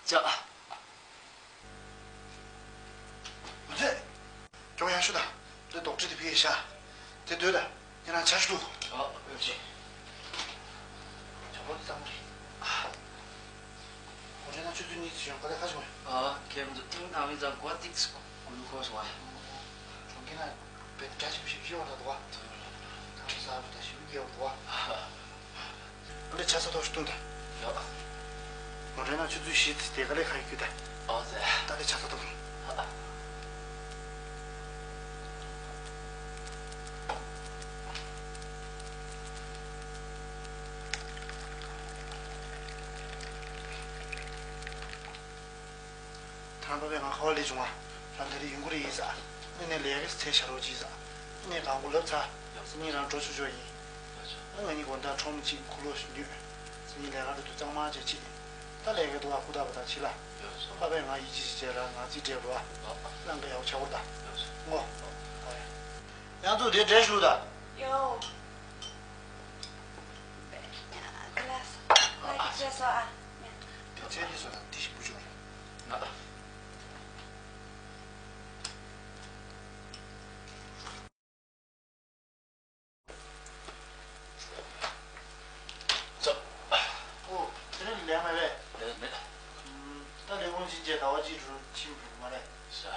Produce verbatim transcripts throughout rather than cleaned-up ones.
ཅག་མ་ཚད། མགྱོགས་ཡར་ཤོག་དང་། དེ་རྡོག་ཁྲེས་དེ་ཕུལ་ཡས་བཞག་དེ་སྡོད་དང་། ངེད་རང་ཇ་ཞིག་འཐུང་། ཨ། ཡོད་ཅེ། ཇ་ཕོར་དེ་གཙང་མ་རེད། ཨ། གུང་ཁྲན་ཏང་ཆུ་ཚོད་གཉིས་ཙམ་བྱུང་། ག་ལེར་ཁ་ཕྱེ་དགོས། ཨ། ཁྱེད་ཚོ་ཐུག་ནང་མི་ཚང་གོ་ཏིག་སི་གུ་ལུ་ཁོ་སོང་ཨ། གྲོང་ཁྱེར་ན་བོད་འདྲ་ཞིབ་ཞིབ་ཞིབ་བ་ད་དུ་བ། ཁམས་གསར་པ་ད་ཞིབ་རྒྱས་བ་དུ་བ། ཨ་ལེ་ཇ་ཚ་ཐོག་ཞིག་བཏུང་དང་། ཡ། གུང་ཁྲན་ཏང་ཆུ་ཚོད་བཞི་དེ་ག་ལེར་ཁ་ཡོད་རྒྱུ་ད། ཨོ་ཙེ། ད་ལེ་ཇ་ཚ་ཐོག་བཏུང་། ཨ། ཐང་པ་པས་ང་ཁ་བ་ལས་བྱུང་བ། རང་ག་རེ་ཡོང་གི་རེད་ཡིན་ས། ཨ་ནི་ལས་ཀ་ཚད་བྱ་རོགས་གྱིས་ས། ཨ་ནི་དང་པོ་ལབ་ཚར། སང་ཉིན་རང་འགྲོ་ཆོག་ཆོག་ཡིན། ཨ་ང་གཉིས་དགོང་དག་ཁྲོམ་གཅིག་ཁུ་ལོ་ཞིག་ཉོས། སང་ཉིན་ལས་ཀ་འགྲོ་དུས་གཙང་མ་བྱས་ཆེད། ད་ལས་ཀ་འདུག་བ་ཧུ་ད་བ་ད་ཕྱི་ལ། ཐང་པ་པས་ང་ཡིད་ཆེས་ཤིག་བྱས་ར་ང་རྩིས་སྤྲད་རོགས་ཨ། བླངས་ཀ་ཡག་པོ་ཆགས་པོ་ད། ངོ་། ཡང་ཚུགས་དེ་འདྲས་ཞུ་ད། ཡོ། ཁ་ལག་ཁ་ལག་ཅེས་སོ་ཨ། དེ་ཚན་དེ་སོ་ན་དེ་ཞིག་བུ་ཆུང་རེད། ང་ད། ཨོ། དེ་རིང་ལས་མེད་པས། ལས་མེད། ད་ལས་ཁུངས་ཕྱིན་རྗེས་ཟླ་བ་གཅིག་རུ་ཕྱིན་འགྲོ་གི་མ་རེད། ཤ།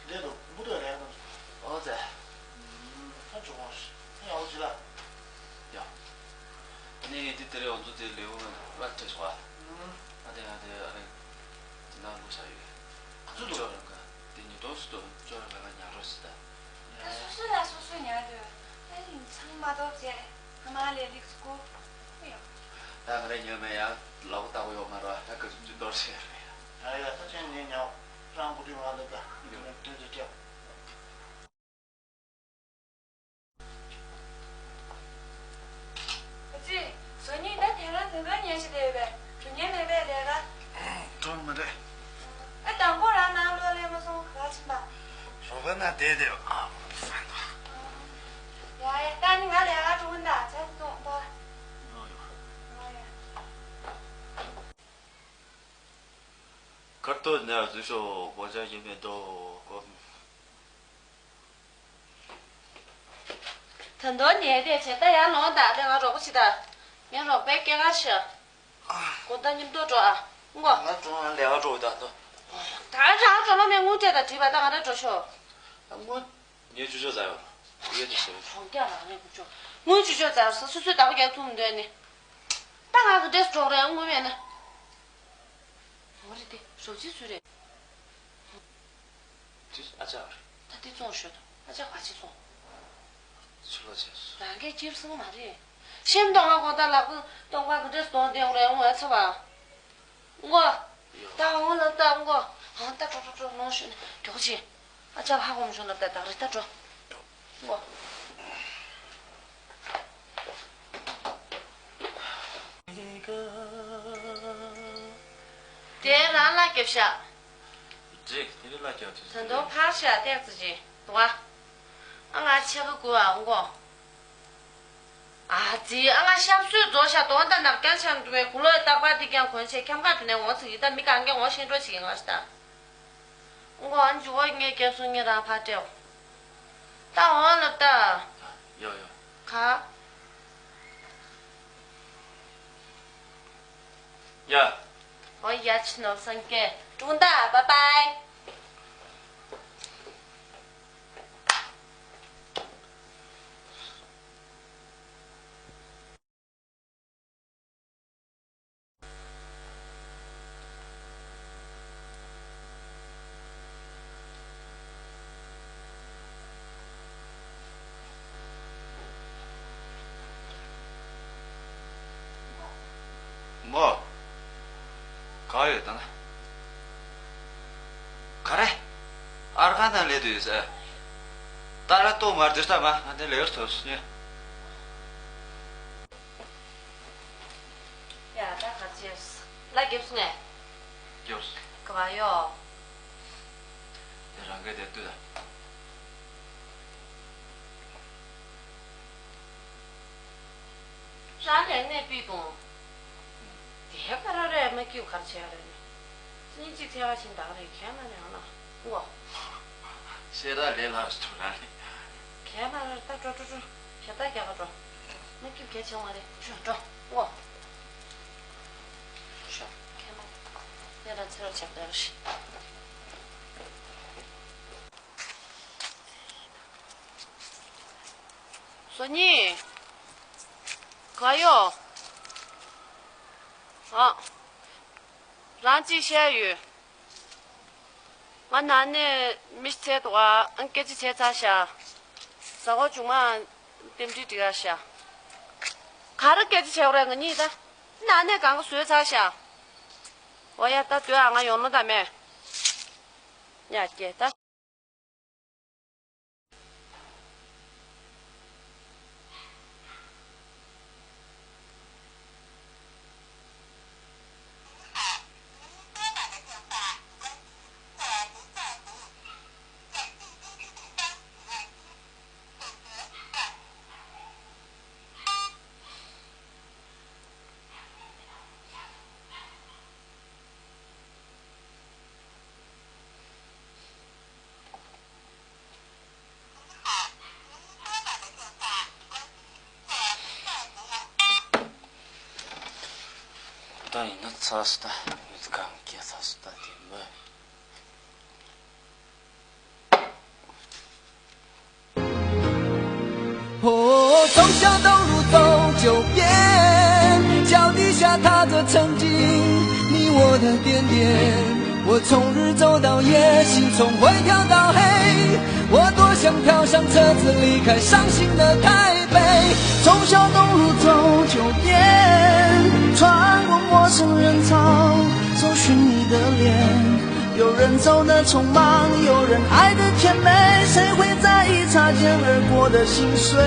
ལས་དོ་མུ་མཐུད་ལས་ཀ་གནང་སོང་། ཨོ་ཙེ། ཨ་ཇོ་བོ། ཡག་པོ་བྱེད་ལ། ཡ། ནས་དེ་དེ་རིང་ང་ཚོ་དེ་ལས་ཁུངས་ལ་སྤྲད་སོང་ཨ། ཨ་དེ་ང་དེ་ཨ་རེ། དེ་ན་ལུག་ས་ཡོད། ག་ཚོད་འདུག་ཅོ་རང་ག་དེ་ཉིས་སྟོང་སུ་དོ་ཅོ་རང་ག་ང་ཉར་རོགས་ཞིག་ད། ད་སོ་སོ་ལ་སོ་སོ་ཉར་དུས་ད་ཡིན་ཚང་མ་ཐོབ་ཅེས་ཕ་མ་ལས་ལིགས་སྐུ་ཡོང་། ད་ང་རེ་ཉོས་མེད་ཡང་ལོག་ལྟ་བུ་ཡོད་མ་རོ་ད་ག་ཚོད་ཅི་འདོར་ཟེར་རེད། ཡ་ཡ་ད་ཁྱེད་ཉན་ཉོ་རང་གུ་དུས་ང་ལ་ད་ཡོད་དོན་དུ་སྤྲད། ཨ་ཙི། བཟོ་ཉིན་ད་དེ་རང་དེ་འདྲ་ཉན་ཞིག་བསྡད་ཡོད་པས་འགྲོ་ཉན་མེད་པས་ལས་ཀ། འགྲོ་མི་འདོད། ཨ་དང་པོ་རང་ནང་ལོགས་ལས་མ་སོང་ག་ཕྱིན་པ། ཞོགས་པ་ན་བསྡད་དེ་ཨ། ཡ་ཡ་ད་ནི་ང་ལས་ཀ་འགྲོ་གི་ད་ཚ་ཚ་ཏོང་ཏོ། ཨ་ཡ། ཁར་ཏོ་ནས་བཟོས་ཤོག་སྒོ་ལྕགས་ཡིན་མེད་འགྲོ་གོ། ད་དུང་ཉལ་བསྡད་བྱས་ད་ཡར་ལོངས་དང་ལས་ང་རོགས་པ་བྱེད་དང་། ངའི་རོགས་པའི་སྐྱེས་སྐར་ཞུ། དགོང་དག་མཉམ་དུ་འགྲོ་ཨ། ངོ་། ང་གྲོངས་ལས་ཀ་འགྲོ་དང་དོ། ད་རང་གྲོ་ལོ་མའི་དངུལ་སྤྲད་དང་བྲིས་པ་ད་ང་རང་འགྲོ་ཤོག་དངུལ། ངས་ཅུ་ཅོ་ཟ་ཡོད། ཡོད་དེ་ཟེར། གྲོང་རྒྱག་རང་ལས་ཀུ་ཅོ། དངུལ་ཅུ་ཅོ་ཟ་ཟ་སོ་སོའི་བདག་པོ་རྒྱག་ཐུབ་མི་འདོད་ནི། ད་ང་གི་འདྲེས་གྲོགས་རེད་དངུལ་མེད་ན། འོ་རེད་དེ་རོགས་ཅི་ཚུལ་རེད། དེ་ཨ་ཅག་རེད། ད་འདི་བཙོང་ཤོད་དང་ཨ་ཅག་ག་ཅི་བཙོང་། ཚུར་ལ་བྱས་སོ། རང་གིས་ཁྱེར་སོང་མ་རེད། ཤེམ་གཏོང་ང་དགོང་དག་ལག་པ་གཏོང་པ་གི་འདྲེ་གཏོང་དེ་འོང་རེད་འོང་ཨ་ཚ་བ། ངོ་། ད་འོང་ལབ་ད་ངོ། ཨང་ད་གྲོགས་གྲོགས་གྲོགས་ལོང་ཤོད་ནས་མགྱོགས་ཅིག་ཨ་ཅག་ཧ་གོ་མ་བྱུང་ལབ་ད་ད་རེད་ད་འགྲོ། ངོ། དེ་རང་ལ་རྒྱབ་ཤག་འགྲིག་དེ་རིང་ལ་རྒྱབ་དུས། ད་དུང་ཕར་ཤག་ཏེག་ཙི་ཅི་འདུག་ཨ། ང་ཕྱེད་ཀ་དགོས་ཨ་མགོ། ཨ་ཙི་ཨ་ང་ཤབ་སུས་རྫོགས་ཤག་དོན་དག་ནག་རྐྱང་ཆགས་འདུག་པས་གུ་ལོའི་རྟག་པར་འདི་རྐྱང་གོན་ཆེད་ཁྱམས་ཁ་དུ་ནས་ངོ་ཚིག་ཡིན་ད་མི་གང་གས་ངོ་ཤེས་འགྲོ་ཅིག་ཡིན་ང་ཤི་ད། མགོ་ཨ་འཇུ་བོ་ངས་རྒྱབ་སོང་ངས་རང་ཕར་སྤྲད། ད་འོང་ལབ་ད། ཡོ་ཡོ། ག་ཡ། འོ་ཡ་ཕྱི་ནོར་སངས་རྒྱས་ཀྲུང་ད་བཱའི་བཱའི། མོ། ག་ཡོད་ད་ན། ག་རེ། ཨར་ཁ་ན་ལས་དུ་ཡོད་ཟེར། ཏ་ར་ཏོ་མར་དུས་ལྟ་མ་ང་དེ་ལས་ཐོས་སོ་ཉེ། ཡ་ད་ག་ཅེས་ལ་རྒྱབ་སོང་ངས། རྒྱབ་སོང་། ག་བ་ཡོ། དེ་རང་གི་དེ་ལྟོས་ད། རང་ལས་གནས་སྤོས་དང་། དེ་ག་ར་རེ་མ་སྐྱིད་གར་བྱེད་ཡ་རེད་ནི། གཉིས་གཅིག་ཐལ་བ་ཞིག་འདག་རེད་གས་མ་རེད་ཨ་ལ། ཨོ། ཤེས་ར་ལས་ལ་ཐུ་ར་ནི། གས་མ་རེད་ད་འགྲོ་འགྲོ་འགྲོ། ཞབས་ཏག་རྒྱག་ག་འགྲོ། མ་སྐྱིབས་གས་ཆེ་བ་རེད་འགྲོ་འགྲོ། ཨོ། ཤོག་གས་མ་རེད། ཡ་ད་ཚེ་རོགས་ཆགས་པ་རེད། བཟོ་གཉིས། ག་ཡོ། ཨ། རང་གཅིག་བཤད་ཡོད། ང་ན་ནས་མི་ཚེ་དུ་བ་སྐད་ཆ་བྱས་ཚར་ཤག་ཟ་ཁོ་ཆུང་མ་རྟེན་འབྲེལ་འགྲིག་ཤག་ག་རེ་སྐད་ཆ་བྱས་རེད་ང་གཉིས་ད། ན་ནས་གང་ག་བཟོས་ཚར་ཤག་འོ་ཡ་ད་དུས་ཨ་ང་ཡོང་ནོ་ད་མེད། ཉ་སྐྱེ་ད། ད་ཡིན་ན་ཚ་སུ་ད་ཡོད་གང་སྐྱེ་ཚ་སུ་ད་དེ་མོ། 哦，忠孝东路走九遍，脚底下踏着曾经你我的点点。我从日走到夜，心从灰跳到黑。我多想跳上车子，离开伤心的台北。忠孝东路走九遍，穿过陌生人潮，搜寻你的脸。有人走的匆忙，有人爱的甜美，谁会在意擦肩而过的心碎？